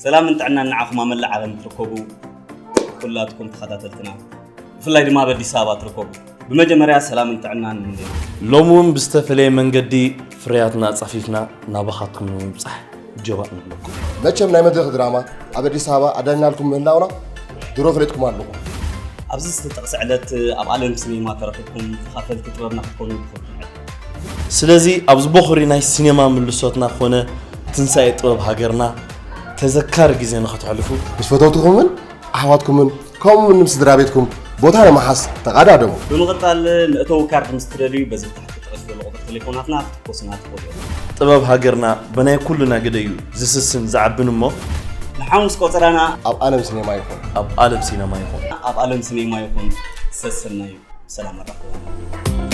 ሰላምን ጥዕናን ንዓኹም ኣብ መላእ ዓለም ትርከቡ ኩላትኩም ተኸታተልትና፣ ብፍላይ ድማ ኣብ ኣዲስ ኣበባ ትርከቡ፣ ብመጀመርያ ሰላምን ጥዕናን ንምነየልኩም። ሎሚ እውን ብዝተፈለየ መንገዲ ፍርያትና ኣጻፊፍና ናባኻትኩም ንምብጻሕ ጀባእ ንብለኩም። መቸም ናይ መድረኽ ድራማ ኣብ ኣዲስ ኣበባ ኣዳሊናልኩም ምህላውና ድሮ ፈሊጥኩም ኣለኹም። ኣብዚ ዝተጠቕሰ ዕለት ኣብ ዓለም ሲኔማ ተረኺብኩም ተኻፈልቲ ጥበብና ክትኮኑ ብኽብሪ ንዕድም። ስለዚ ኣብዚ በኹሪ ናይ ሲኔማ ምልሶትና ኮነ ትንሳኤ ጥበብ ሃገርና ተዘካሪ ግዜ ንኸተሕልፉ ምስ ፈተውትኹምን ኣሕዋትኩምን ከምኡ እውን ምስ ስድራ ቤትኩም ቦታ ንምሓዝ ተቓዳደሙ። ብምቕጻል መእተዊ ካርድ ምስ ትደልዩ በዚ ታሕቲ ተጠቒሱ ዘሎ ቁጽሪ ቴሌፎናትና ክትኮሱና ትኽእሉ ኢኹም። ጥበብ ሃገርና ብናይ ኩልና ግደ እዩ ዝስስን ዝዓብን እሞ ንሓሙስ ቆጸራና ኣብ ዓለም ሲኔማ ይኹን። ኣብ ዓለም ሲኔማ ይኹን። ኣብ ዓለም ሲኔማ ይኹን። ሰሰናዩ። ሰላም ኣራኽቡ።